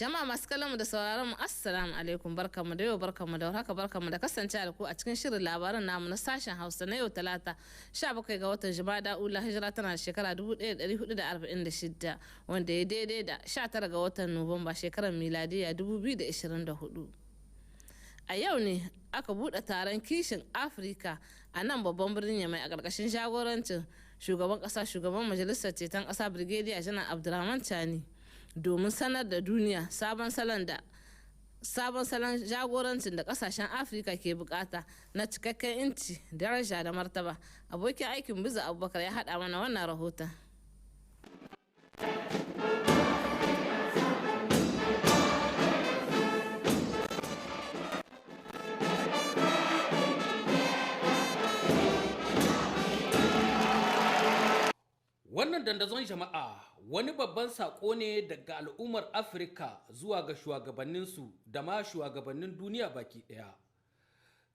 Jama'a masu kallon mu da sauraron mu, assalamu alaikum. Barkamu da yau, barkamu da warhaka, barkamu da kasance da ku a cikin shirin labaran namu na sashen Hausa na yau Talata, 17 ga watan Jumada Ula, hijira tana da shekara 1446, wanda ya daidai da 19 ga watan Nuwamba, shekarar miladiya 2024. A yau ne aka buɗe taron kishin Afirka a nan babban birnin Yamai, a ƙarƙashin jagorancin shugaban ƙasa, shugaban Majalisar Ceton Ƙasa, Brigadier Janar Abdurrahman Chani, domin sanar da duniya sabon salon jagorancin da kasashen Afirka ke bukata na cikakken inci, daraja da martaba. Abokin aikin Biza Abubakar ya haɗa mana wannan rahoton. Wannan dandazon jama'a wani babban saƙo ne daga al'ummar Afirka zuwa ga shugabanninsu da ma shugabannin duniya baki ɗaya.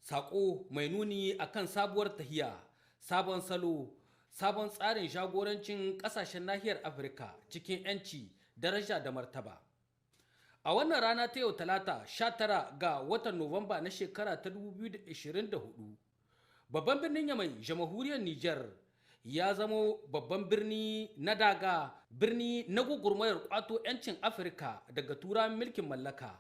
Saƙo mai nuni akan sabuwar tahiya, sabon salo, sabon tsarin jagorancin ƙasashen nahiyar Afirka cikin 'yanci, daraja da martaba. A wannan rana ta yau Talata, 19 ga watan Nuwamba na shekara ta 2024, babban birnin Yamai, Jamhuriyar Nijar, ya zamo babban birni na daga, birni na gugurmayar kwato 'yancin Afirka daga turawan mulkin mallaka.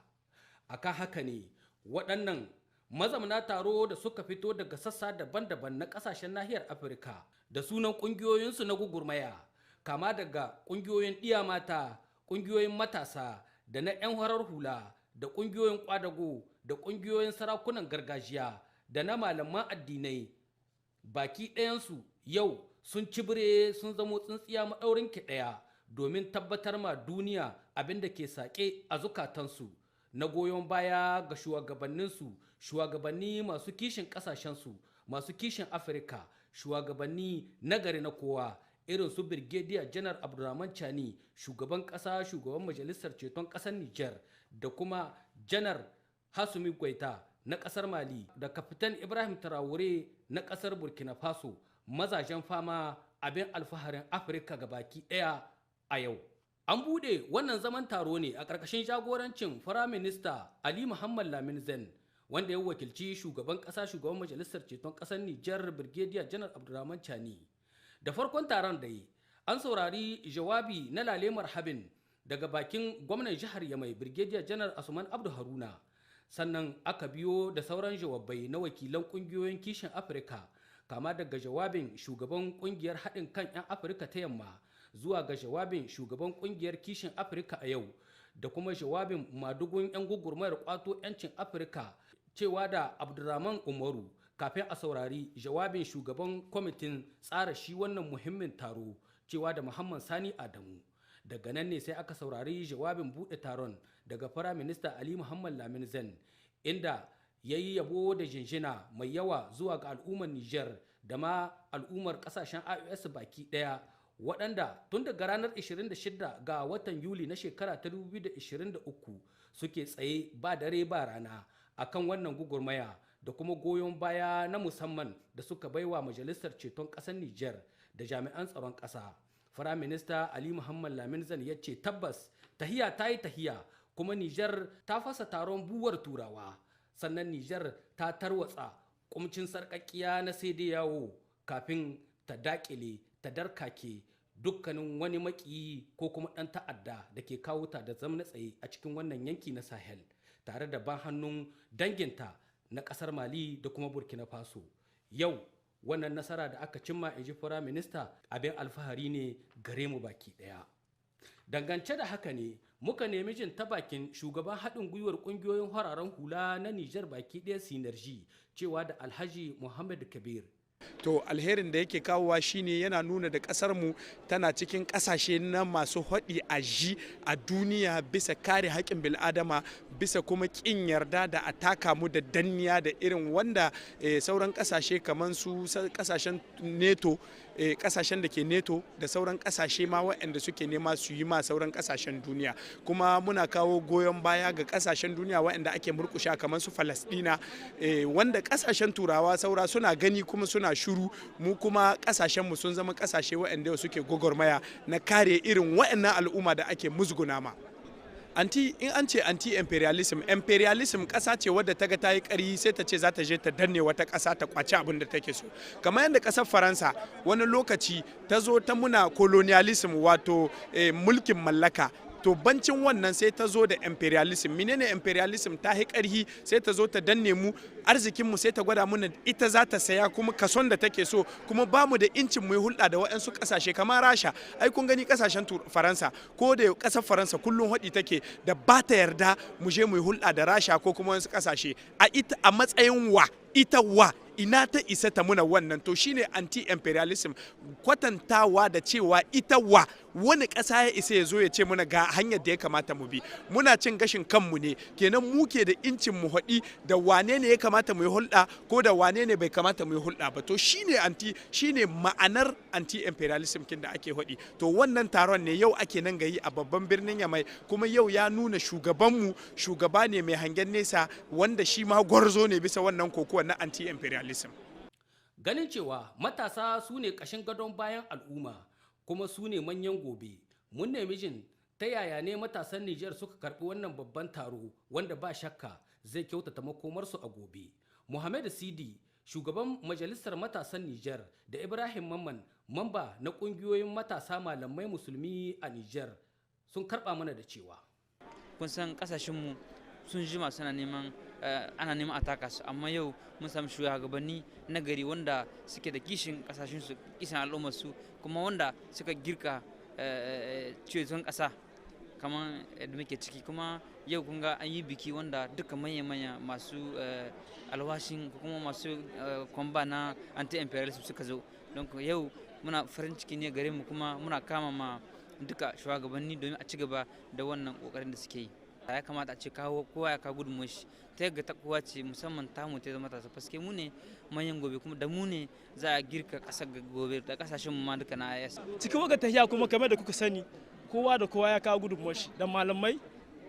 Akan haka ne waɗannan mazamna taro da suka fito daga sassa daban-daban na ƙasashen nahiyar Afirka da sunan ƙungiyoyinsu na gugurmaya, kama daga ƙungiyoyin ɗiya mata, ƙungiyoyin matasa da na 'yan farar hula, da ƙungiyoyin ƙwadago, da ƙungiyoyin sarakunan gargajiya, da na malaman addinai, baki ɗayansu yau sun cibire, sun zamo tsintsiya maɗaurin ki ɗaya, domin tabbatar ma duniya abin da ke saƙe a zukatansu na goyon baya ga shugabanninsu, shugabanni masu kishin ƙasashensu, masu kishin Afirka, shugabanni nagari na kowa, irin su Birgediya Janar Abdulrahman Chani, shugaban ƙasa, shugaban Majalisar Ceton Ƙasar Nijar, da kuma Janar Hasumi Gwaita na ƙasar Mali, da Kafitan Ibrahim Traore na ƙasar Burkina Faso, mazajen fama, abin alfaharin Afirka ga baki ɗaya a yau. An buɗe wannan zaman taro ne a ƙarƙashin jagorancin Firaminista Ali Muhammad Lamin Zen, wanda ya wakilci shugaban ƙasa, shugaban Majalisar Ceton Ƙasar Nijar, Birgediya Janar Abdulrahman Chani. Da farkon taron da yi, an saurari jawabi na lale marhabin daga bakin gwamnan jihar Yamai, Birgediya Janar Asuman Abdu Haruna. Sannan aka biyo da sauran jawabai na wakilan ƙungiyoyin kishin Afirka, kama daga jawabin shugaban kungiyar haɗin kan 'yan Afirka ta Yamma zuwa ga jawabin shugaban kungiyar kishin Afirka a yau, da kuma jawabin madugun 'yan gugurmayar kwato 'yancin Afirka, cewa da Abdulrahman Umaru, kafin a saurari jawabin shugaban kwamitin tsara shi wannan muhimmin taro, cewa da Muhammad Sani Adamu. Daga nan ne sai aka saurari jawabin buɗe taron daga Firaminista Ali Muhammad Lamin Zen, inda ya yi yabo da jinjina mai yawa zuwa ga al'ummar Nijar da ma al'ummar kasashen IOS baki daya, waɗanda tun daga ranar 26 ga watan Yuli na shekara ta 2023 suke tsaye ba dare ba rana akan wannan gugurmaya, da kuma goyon baya na musamman da suka baiwa Majalisar Ceton Ƙasar Nijar da jami'an tsaron ƙasa. Firaminista Ali Muhammad Lamin Zan ya ce tabbas tahiya ta yi tahiya, kuma Nijar ta fasa taron buwar Turawa. Sannan Nijar ta tarwatsa kumcin sarƙaƙiya na sai dai yawo, kafin ta daƙile, ta darkake dukkanin wani maƙiyi ko kuma ɗan ta'adda da ke kawo ta da zamna tsaye a cikin wannan yanki na Sahel, tare da ban hannun danginta na ƙasar Mali da kuma Burkina Faso. Yau wannan nasara da aka cimma, in ji Firaminista, abin alfahari ne gare mu baki ɗaya. Dangance da haka ne muka nemi jin ta bakin shugaban haɗin gwiwar ƙungiyoyin hararen hula na Nijar baki ɗaya, Synergy, cewa da Alhaji Muhammad Kabir. To, alherin da yake kawowa shine yana nuna da kasar mu tana cikin kasashe na masu haɗi a ji a duniya bisa kare haƙƙin bil'adama, bisa kuma ƙin yarda da a taka mu da danniya da irin wanda sauran kasashe kamar su kasashen NATO, kasashen da ke NATO da sauran kasashe ma waɗanda suke nema su yi ma sauran kasashen duniya. Kuma muna kawo goyon baya ga kasashen duniya waɗanda ake murkusha, kamar su Falasɗina, wanda kasashen Turawa saura suna gani kuma suna shuru. Mu kuma kasashen mu sun zama kasashe waɗanda suke gwagwarmaya na kare irin waɗannan al'umma da ake musguna ma. Anti, in an ce anti imperialism, imperialism ƙasa ce wadda ta ga ta yi ƙari, sai ta ce za ta je ta danne wata ƙasa ta kwaci abin da take so, kamar yadda ƙasar Faransa wani lokaci ta zo ta muna colonialism, wato mulkin mallaka. To, bancin wannan sai ta zo da imperialism. Menene imperialism? Ta hi karhi, sai ta zo ta danne mu, arzikinmu, sai ta gwada muna ita za ta saya kuma kason da take so, kuma ba mu da incin mu yi hulɗa da waɗansu ƙasashe kamar Rasha. Ai kun gani, ƙasashen Faransa, ko da ƙasar Faransa kullum haɗi take da ba ta yarda mu je mu yi hulɗa da Rasha ko kuma wasu ƙasashe. A ita a matsayin wa, ita wa, ina ta isa ta muna wannan? To, shine anti-imperialism, kwatantawa da cewa ita wa, wani ƙasa ya isa ya zo ya ce muna ga hanyar da ya kamata mu bi? Muna cin gashin kanmu ne. Kenan mu ke da incin mu haɗi da wane ne ya kamata mu yi hulɗa ko da wane ne bai kamata mu yi hulɗa ba. To, shine ma'anar anti-imperialism kin da ake haɗi. To, wannan taron ne yau ake nan gayi a babban birnin Yamai, kuma yau ya nuna shugabanmu shugaba ne mai hangen nesa, wanda shi ma gwarzo ne bisa wannan kokuwa na anti-imperialism. Ganin cewa matasa su ne ƙashin gadon bayan al'umma kuma su ne manyan gobe, mun nemi jin ta yaya ne matasan Nijar suka karɓi wannan babban taro, wanda ba shakka zai kyautata makomarsu a gobe. Muhammad Sidi, shugaban majalisar matasan Nijar, da Ibrahim Mamman, mamba na ƙungiyoyin matasa malamai musulmi a Nijar, sun karɓa mana da cewa: Kun san kasashenmu sun jima suna neman, ana neman a taka su, amma yau mun samu shugabanni na gari wanda suke da kishin kasashensu, kishin al'ummarsu, kuma wanda suka girka ceton ƙasa kamar da muke ciki. Kuma yau kun ga an yi biki wanda duka manya-manya masu alwashin ko kuma masu combat na anti-imperialism suka zo. Don yau muna farin ciki ne gare mu, kuma muna kama ma duka shugabanni domin a ci gaba da wannan kokarin da suke yi. Ya kamata a ce kawo kowa ya kawo gudunmuwar shi ta yadda ta kowa ce, musamman tamu ta zama matasa, paske mu ne manyan gobe, kuma da mu ne za a girka ƙasar gobe da ƙasashen mu ma duka na AES. Cikin wanga tahiya kuma, kamar da kuka sani, kowa da kowa ya kawo gudunmuwar shi, da malamai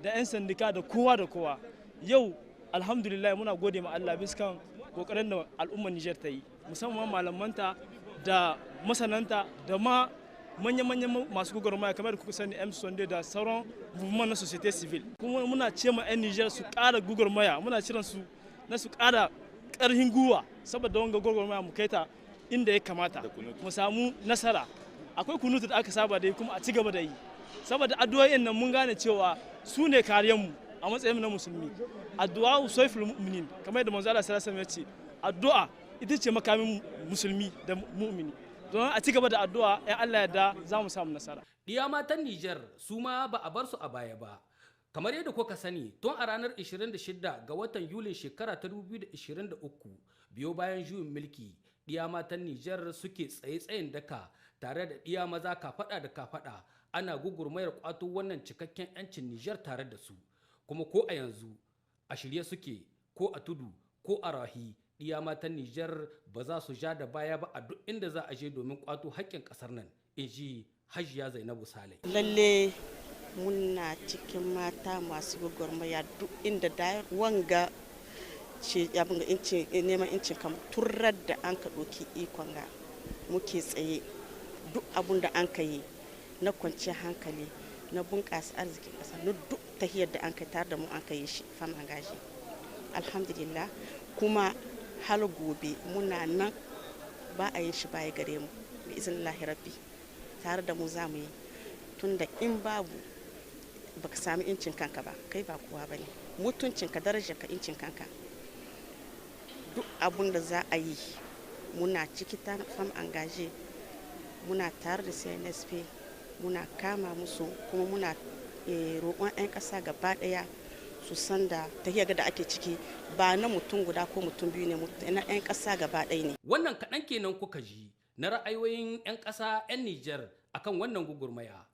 da 'yan sandika da kowa da kowa. Yau alhamdulillah, muna gode ma Allah biskan kokarin da al'ummar Niger ta yi, musamman malamanta da masananta da ma manya-manyan masu gwagwarmaya, kamar da kuka sani, M Sunday da sauran mouvement na société civile. Kuma muna ce ma 'yan Niger su ƙara gwagwarmaya, muna kiran su na su ƙara ƙarfin gwiwa, saboda wanga gwagwarmaya mu kaita inda ya kamata, mu samu nasara. Akwai kunutu da aka saba da yi, kuma a ci gaba da yi, saboda addu'o'in nan mun gane cewa su ne kariyarmu a matsayin na musulmi. Addu'a saiful mu'minin, kamar yadda manzo Allah sallallahu alaihi wasallam ya ce, addu'a ita ce makamin musulmi da mu'mini. Don a ci gaba da addu'a, in Allah yarda za mu samu nasara. Ɗiya matan Nijar su ma ba a bar su a baya ba. Kamar yadda kuka sani, tun a ranar 26 ga watan Yulin shekara ta 2023, biyo bayan juyin mulki, ɗiya matan Nijar suke tsaye-tsayin daka tare da ɗiya maza, kafaɗa da kafaɗa, ana gugurmayar kwato wannan cikakken 'yancin Nijar tare da su. Kuma ko a yanzu a shirye suke, ko a tudu ko a rahi, ɗiya matan Nijar ba za su ja da baya ba a duk inda za a je domin kwato haƙƙin ƙasar nan, in ji Hajiya Zainabu Sale. Lalle muna cikin mata masu gwagwarmaya duk inda da wanga ce abin ga neman incin kam. Turar da an ka ɗauki ikon ga muke tsaye, duk abun da an ka yi na kwanciyar hankali, na bunƙasa arzikin ƙasa, na duk tahiyar da an kai, tare da mu an ka yi shi, Femmes Engagées, alhamdulillah. Kuma har gobe muna nan, ba a yin shi baya gare mu, bi izinin rabbi, tare da mu za mu yi, tunda in babu baka sami incin kanka ba, kai ba kowa bane. Mutuncinka, darajarka, incin kanka, duk abun da za a yi muna ciki. Ta Femmes Engagées muna tare da CNSP, muna kama musu, kuma muna roƙon 'yan ƙasa gaba ɗaya su san da tahiyar da ake ciki ba na mutum guda ko mutum biyu ne, na 'yan ƙasa gaba ɗaya ne. Wannan kaɗan kenan kuka ji na ra'ayoyin 'yan ƙasa 'yan Nijar akan wannan gugurmaya.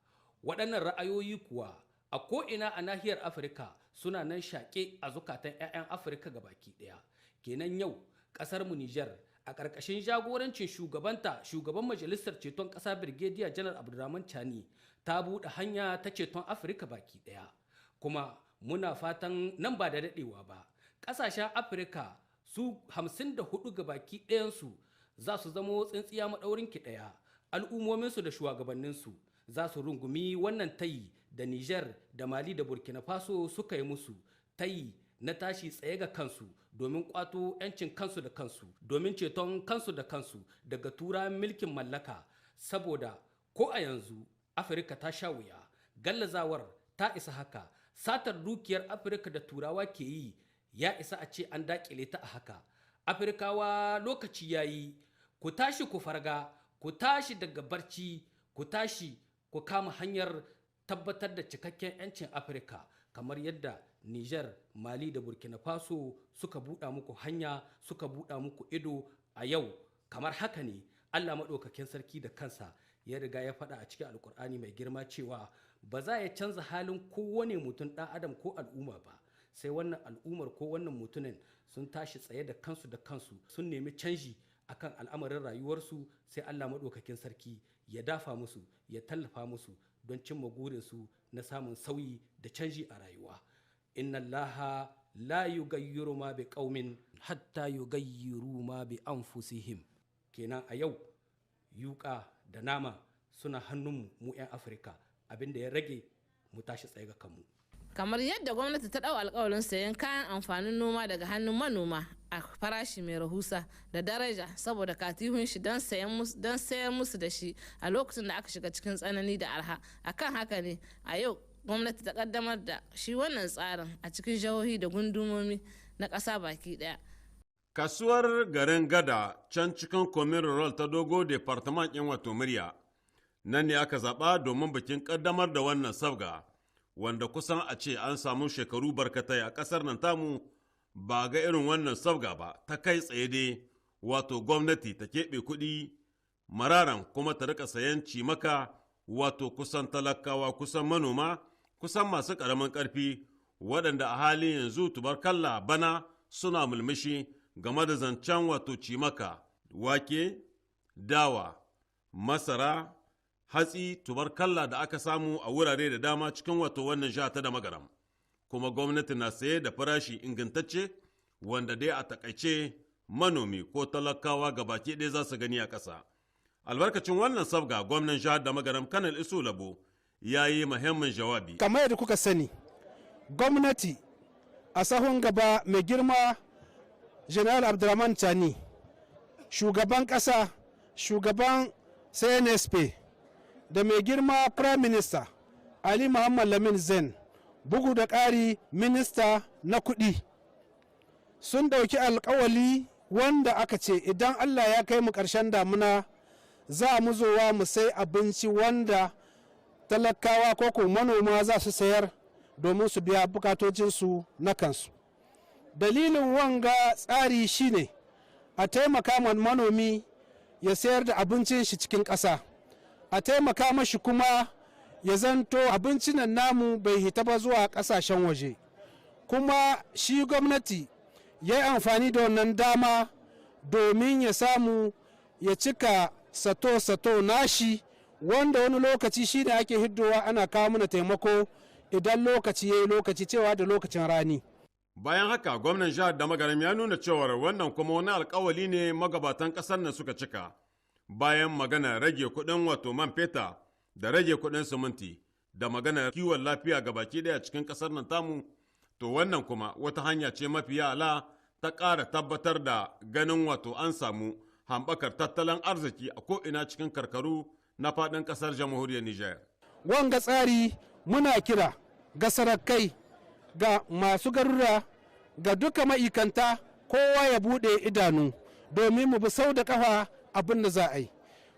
Waɗannan ra'ayoyi kuwa a ko'ina a nahiyar Afirka suna nan shaƙe a zukatan 'ya'yan Afirka gabaki ɗaya. Kenan yau ƙasar mu Nijar, a ƙarƙashin jagorancin shugabanta, shugaban majalisar ceton ƙasa, Birgediya Janar Abdurrahman Chani, ta buɗe hanya ta ceton Afirka baki ɗaya. Kuma muna fatan nan ba da daɗewa ba, ƙasashen Afirka su 54 gabaki ɗayansu za su zamo tsintsiya maɗaurin ki ɗaya. Al'ummominsu da shugabanninsu za su rungumi wannan tayi da Niger da Mali da Burkina Faso suka yi musu, tayi na tashi tsaye ga kansu domin kwato 'yancin kansu da kansu, domin ceton kansu da kansu daga tura milkin mallaka. Saboda ko a yanzu Afirka ta sha wuya, gallazawar ta isa haka, satar dukiyar Afirka da Turawa ke yi ya isa a ce an dakile ta a haka. Afirkawa, lokaci yayi, ku tashi, ku farga, ku tashi daga barci, ku tashi ku kama hanyar tabbatar da cikakken 'yancin Afirka, kamar yadda Niger, Mali da Burkina Faso suka buɗa muku hanya, suka buɗa muku ido a yau. Kamar haka ne Allah Maɗaukakin Sarki da kansa ya riga ya faɗa a cikin Alkur'ani mai girma cewa ba za ya canza halin kowane mutum, ɗan adam ko al'umma ba, sai wannan al'ummar ko wannan mutumin sun tashi tsaye da kansu da kansu, sun nemi canji akan al'amarin rayuwarsu, sai Allah Maɗaukakin Sarki ya dafa musu, ya tallafa musu don cimma gurinsu na samun sauyi da canji a rayuwa. Inna Allaha la yugayyiru ma bi qaumin hatta yugayyiru ma bi anfusihim. Kenan a yau yuka da nama suna hannunmu mu 'yan Afirka. Abinda ya rage, mu tashi tsaye ga kanmu. Kamar yadda gwamnati ta dau alkawalin sayan kayan amfanin noma daga hannun manoma a farashi mai rahusa da daraja saboda katihun shi, don sayar musu da shi a lokacin da aka shiga cikin tsanani da arha, akan haka ne a yau gwamnati ta kaddamar da shi wannan tsarin a cikin jihohi da gundumomi na ƙasa baki daya. Kasuwar garin Gada can cikin commune rurale ta Dogo, département ɗin wato Murya, nan ne aka zaɓa domin bikin ƙaddamar da wannan sabga, wanda kusan a ce an samu shekaru barkatai a ƙasar nan tamu ba ga irin wannan sabga ba ta kai tsaye dai, wato gwamnati ta keɓe kuɗi mararan kuma ta rika sayan cimaka, wato kusan talakawa, kusan manoma, kusan masu ƙaramin ƙarfi, waɗanda a halin yanzu, tubarkalla, bana suna mulmushi game da zancen wato cimaka: wake, dawa, masara, hatsi, tubarkalla, da aka samu a wurare da dama cikin wato wannan jiha ta da Magaram. Kuma gwamnati na saye da farashi ingantacce, wanda dai a takaice manomi ko talakawa ga baki ɗaya za su gani a ƙasa. Albarkacin wannan sabga, gwamnan jihar da Magaram, Kanal Isu Labo, ya yi muhimmin jawabi. Kamar yadda kuka sani, gwamnati a sahun gaba mai girma General Abdurrahman Tchani, shugaban ƙasa, shugaban CNSP, da mai girma Prime Minister Ali Muhammad Lamin Zen, bugu da ƙari minista na kuɗi, sun ɗauki alkawali wanda aka ce idan Allah ya kai mu ƙarshen damuna, za mu zowa mu sai abinci wanda talakawa ko ko manoma za su sayar domin su biya bukatocinsu na kansu. Dalilin wanga tsari shine a taimaka ma manomi ya sayar da abincin shi cikin ƙasa, a taimaka mashi kuma ya zanto abincin nan namu bai hita ba zuwa ƙasashen waje. Kuma shi gwamnati ya yi amfani da wannan dama domin ya samu ya cika sato-sato nashi, wanda wani lokaci shi ne ake hiddowa ana kawo mana taimako idan lokaci ya yi lokaci, cewa da lokacin rani. Bayan haka, gwamnan jihar da Magaram ya nuna cewar wannan kuma wani alkawali ne magabatan kasar nan suka cika, bayan magana rage kuɗin wato man feta da rage kuɗin siminti da magana kiwon lafiya ga baki ɗaya cikin ƙasar nan tamu. To wannan kuma wata hanya ce mafi ala ta ƙara tabbatar da ganin wato an samu hambakar tattalin arziki a ko'ina cikin karkaru na faɗin ƙasar Jamhuriyar Nijar. Wanga tsari muna kira ga sarakai, ga masu garura, ga duka ma'ikanta, kowa ya bude idanu domin mu bi sau da kafa abin da za a yi.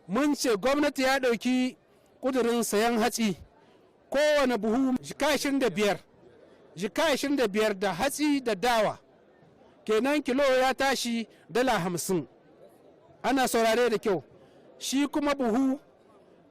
Mun ce gwamnati ya ɗauki ƙudurin sayan hatsi kowane buhu jika 25, jika 25, da hatsi da dawa. Kenan kilo ya tashi dala 50. Ana saurare da kyau. Shi kuma buhu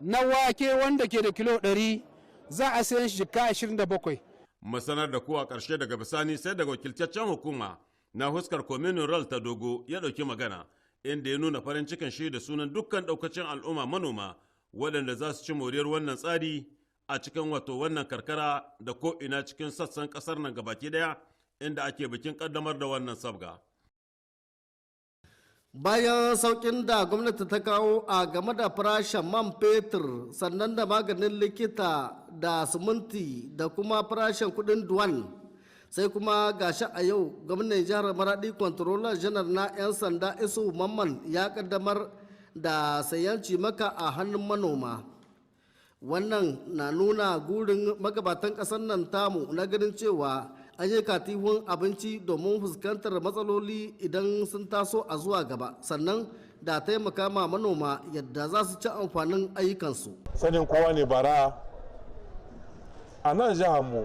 na wake wanda ke da kilo 100 za a sayan shi jika 27. Masanar da kuwa ƙarshe, daga bisani sai daga wakiltaccen hukuma na huskar commune rurale ta Dogo ya ɗauki magana, inda ya nuna farin cikin shi da sunan dukkan ɗaukacin al'umma manoma waɗanda za su ci moriyar wannan tsari a cikin wato wannan karkara da ko ina cikin sassan ƙasar nan gabaki ɗaya inda ake bikin ƙaddamar da wannan sabga. Bayan saukin da gwamnati ta kawo a game da farashin man fetur, sannan da maganin likita da siminti da kuma farashin kudin duwan, sai kuma gashi a yau gwamnan jihar Maradi, Controller Janar na 'yan sanda Isu Mamman, ya kaddamar da sayan cimaka a hannun manoma. Wannan na nuna gurin magabatan ƙasar nan tamu na ganin cewa an yi katihun abinci domin fuskantar matsaloli idan sun taso a zuwa gaba, sannan da taimaka ma manoma yadda za su ci amfanin ayyukansu. Sanin kowa ne, bara a nan jihar mu,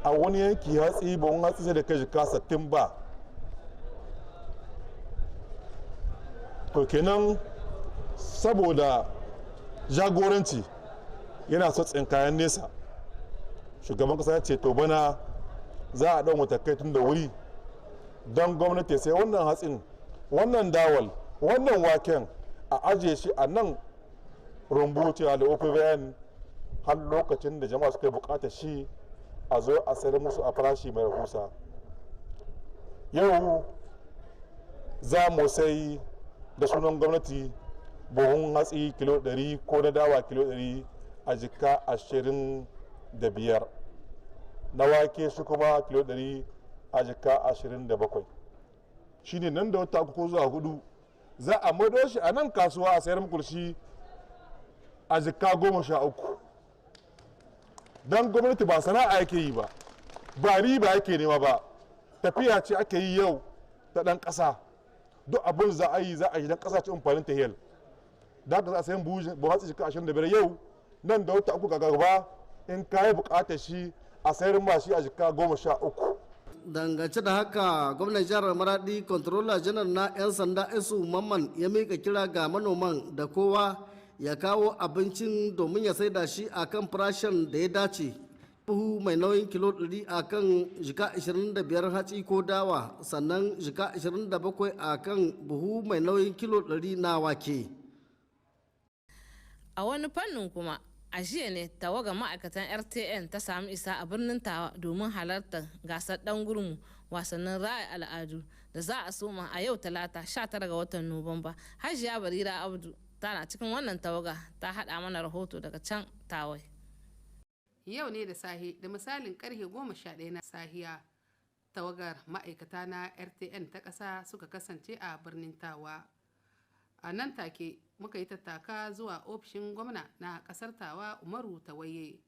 a wani yanki, hatsi, buhun hatsi sai da kai jika 60 ba. To kenan, saboda jagoranci yana so tsinkayen nesa, shugaban kasa ya ce to bana za a ɗau matakai tun da wuri don gwamnati sai wannan hatsin, wannan dawal, wannan waken, a ajiye shi a nan rumbu cewa da OPVN har lokacin da jama'a suka bukata shi, a zo a sayar musu a farashi mai rahusa. Yau za mu sai da sunan gwamnati buhun hatsi kilo 100 ko na dawa kilo 100 a jika 25, na wake su kuma kilo 100 a jika 27. Shine nan da wata 3 ko zuwa 4 za a mado shi a nan kasuwa a sayar muku shi a jika 13, don gwamnati ba sana'a yake yi ba, ba riba yake nema ba. Tafiya ce ake yi yau ta ɗan ƙasa. Duk abin za a yi, za a yi don ƙasa ci amfanin tahiyar. Da haka za a sayan buhun hatsi jika 25 yau, nan da wata 3 ga gaba in ka yi buƙatar shi, a sayar ma shi a jika 13. Dangance da haka, gwamnan jihar Maradi, Controller Janar na 'yan sanda Isu Mamman, ya mika kira ga manoman da kowa ya kawo abincin domin ya saida shi a kan farashin da ya dace: buhu mai nauyin kilo 100 a kan jika 25 hatsi ko dawa, sannan jika 27 a kan buhu mai nauyin kilo 100 na wake. A wani fannin kuma, a jiya ne tawaga ma'aikatan RTN ta sami isa a birnin Tawa domin halartar gasar Dan Gurmu, wasannin raya al'adu da za a soma a yau Talata 19 ga watan Nuwamba. Hajiya Barira Abdu tana cikin wannan tawaga, ta haɗa mana rahoto daga can Tawai. Yau ne da sahe, da misalin karfe 11 na sahiya, tawagar ma'aikata na RTN ta ƙasa suka kasance a birnin Tawa. A nan take muka yi tattaka zuwa ofishin gwamna na ƙasar Tawa, Umaru Tawaye,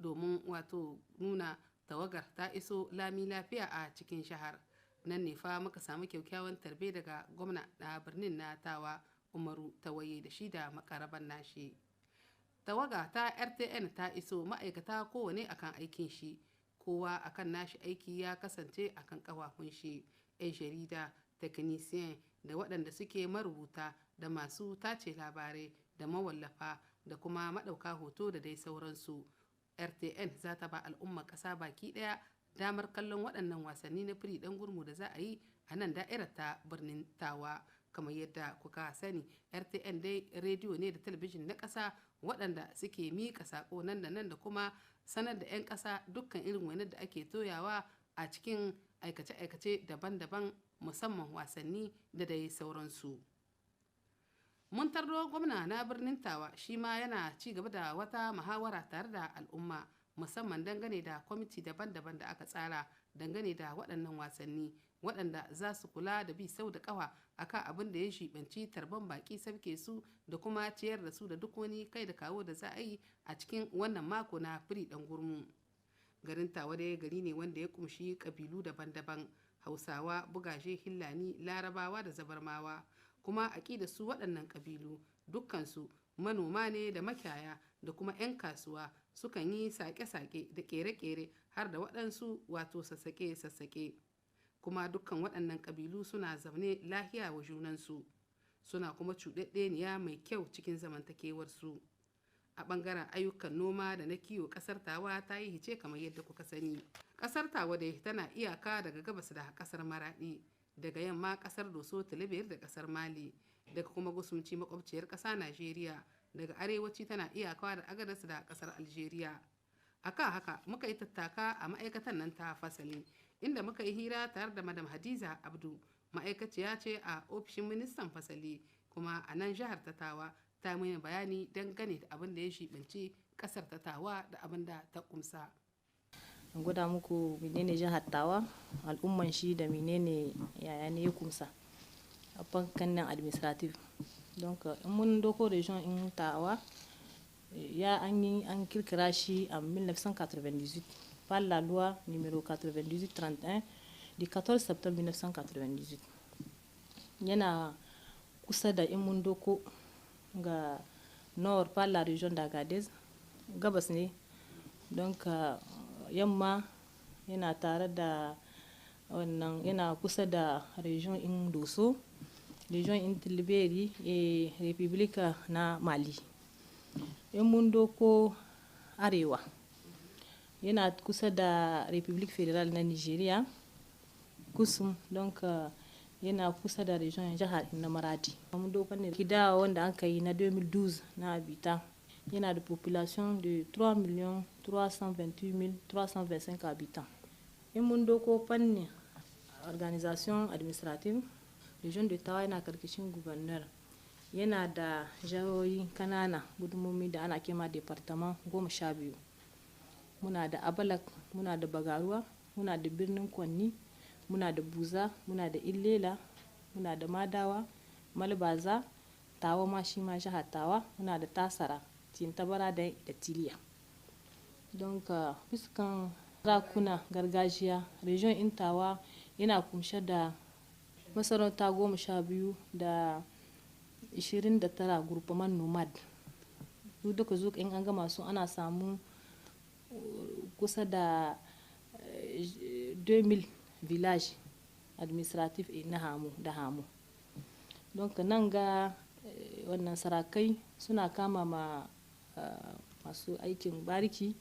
domin wato nuna tawagar ta iso lami lafiya a cikin shahar nan ne. Fa muka samu kyakkyawan tarbe daga gwamna na birnin na Tawa, Umaru Tawaye, da shi da makaraban nashi. Tawaga ta RTN ta iso, ma'aikata kowane akan aikin shi, kowa akan nashi aiki ya kasance akan kafafun shi: 'yan jarida, technicien, da waɗanda suke marubuta, da masu tace labarai, da mawallafa, da kuma maɗauka hoto, da dai sauransu. RTN za ta ba al'umma ƙasa baki ɗaya damar kallon waɗannan wasanni na Prix Ɗan Gurmu da za a yi a nan da'irar ta birnin Tawa. Kamar yadda kuka sani, RTN dai rediyo ne da talabijin na ƙasa waɗanda suke miƙa saƙo nan da nan da kuma sanar da 'yan ƙasa dukkan irin wainar da ake toyawa a cikin aikace-aikace daban-daban, musamman wasanni da dai sauransu. Mun tardo gwamna na birnin Tawa, shi ma yana ci gaba da wata muhawara tare da al'umma, musamman dangane da kwamiti daban-daban da aka tsara dangane da waɗannan wasanni, waɗanda za su kula da bi sau da ƙawa akan abin da ya shibanci tarban baƙi, sabke su da kuma ciyar da su, da duk wani kai da kawo da za a yi a cikin wannan mako na Prix Ɗan Gurmu. Garin Tawa dai gari ne wanda ya kumshi ƙabilu daban-daban: Hausawa, Bugaje, Hillani, Larabawa da Zabarmawa. Kuma aƙida su waɗannan ƙabilu dukkansu manoma ne da makiyaya da kuma 'yan kasuwa. Sukan yi sake-sake da ƙere-ƙere har da waɗansu wato sassaƙe-sassaƙe. Kuma dukkan waɗannan ƙabilu suna zaune lahiya wa junansu, suna kuma cuɗaɗɗeniya mai kyau cikin zamantakewarsu. A ɓangaren ayyukan noma da na kiwo, ƙasar Tawa ta yi hice. Kamar yadda kuka sani, ƙasar Tawa dai tana iyaka daga gabas da ƙasar Maraɗi, daga yamma ƙasar Doso, Tilibir da ƙasar Mali, daga kuma gusumci makwabciyar ƙasa Najeriya, daga arewaci tana iyaka da Agadas da ƙasar Algeria. Akan haka muka yi tattaka a ma'aikatan nan ta fasali, inda muka yi hira tare da Madam Hadiza Abdu. Ma'aikaciya ce a ofishin ministan fasali kuma a nan jihar ta Tawa, ta mini bayani dangane da abin da ya shibanci kasar ta Tawa da abin da ta kumsa. In gwada muku menene jihar Tawa, al'umman shi, da menene, yaya ne ya kumsa a fannin administrative. Donc in mun doko region in Tawa, ya an yi an kirkira shi a 1998 par la loi numéro 98-31 du 14 septembre 1998. Yana kusa da, in mun doko ga nord, par la région d'Agadez, gabas ne. Donc yamma yana tare da wannan, yana kusa da region in Doso, region in Tillabéri et République na Mali. In mun doko arewa, yana kusa da République fédérale na Nigeria, Kusum. Donc yana kusa da region jihar na Maradi. Mun doko ne kidawa wanda aka yi na 2012 na habitat, yana da population de 3 millions 328 325 habitants. In mun doko fannin organisation administrative, region de Tawa yana karkashin gouverneur. Yana da jihohi kanana, gudumomi da ana kema département 12. Muna da Abalak, muna da Bagaruwa, muna da Birnin Kwanni, muna da Buza, muna da Illela, muna da Madawa, Malbaza, Tawa ma shi ma jihar Tawa, muna da Tasara, Cintabara da Tiliya. Don ka fuskan sarakuna gargajiya, region in Tawa yana kumshe da masarauta 12 da 29 groupement nomade. Su duka zuka in an gama su, ana samu kusa da 2000 village administratif na hameau da hameau. Don nan ga wannan sarakai suna kama ma masu aikin bariki,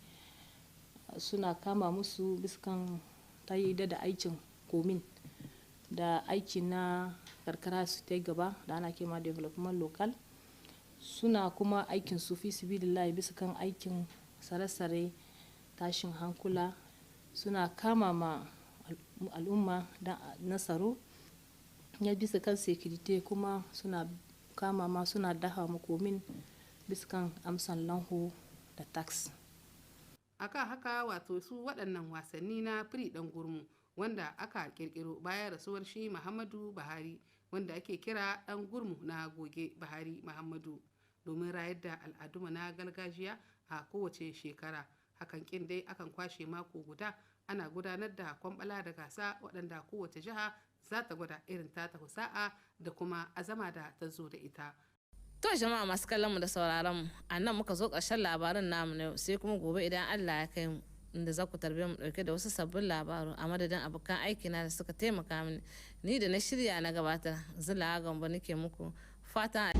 suna kama musu biskan ta yi da aikin commune da aiki na karkara su ta gaba da ana kema développement local. Suna kuma aikin su fi sibilillahi bisa kan aikin sare-sare, tashin hankula. Suna kama ma al'umma na tsaro ya bisa kan sécurité, kuma suna kama ma, suna daha ma commune bisa kan amsan lanho da taxe. Akan haka, wato su waɗannan wasanni na Prix Dan Gurmu, wanda aka kirkiro bayan rasuwar shi Muhammadu Buhari, wanda ake kira Dan Gurmu na Goge Buhari Muhammadu, domin rayar da al'adunmu na gargajiya, a kowace shekara hakan kin dai akan kwashe mako guda ana gudanar da kwambala da gasa, waɗanda kowace jiha za ta gwada irin ta sa'a da kuma azama da ta zo da ita. To jama'a masu kallon mu da sauraron mu, a nan muka zo ƙarshen labarin namu na yau, sai kuma gobe idan Allah ya kai mu, inda za ku tarbe mu ɗauke da wasu sabbin labaru. A madadin abokan aikina da suka taimaka mini, ni da na shirya na gabatar, Zula Gambo, nake muku fatan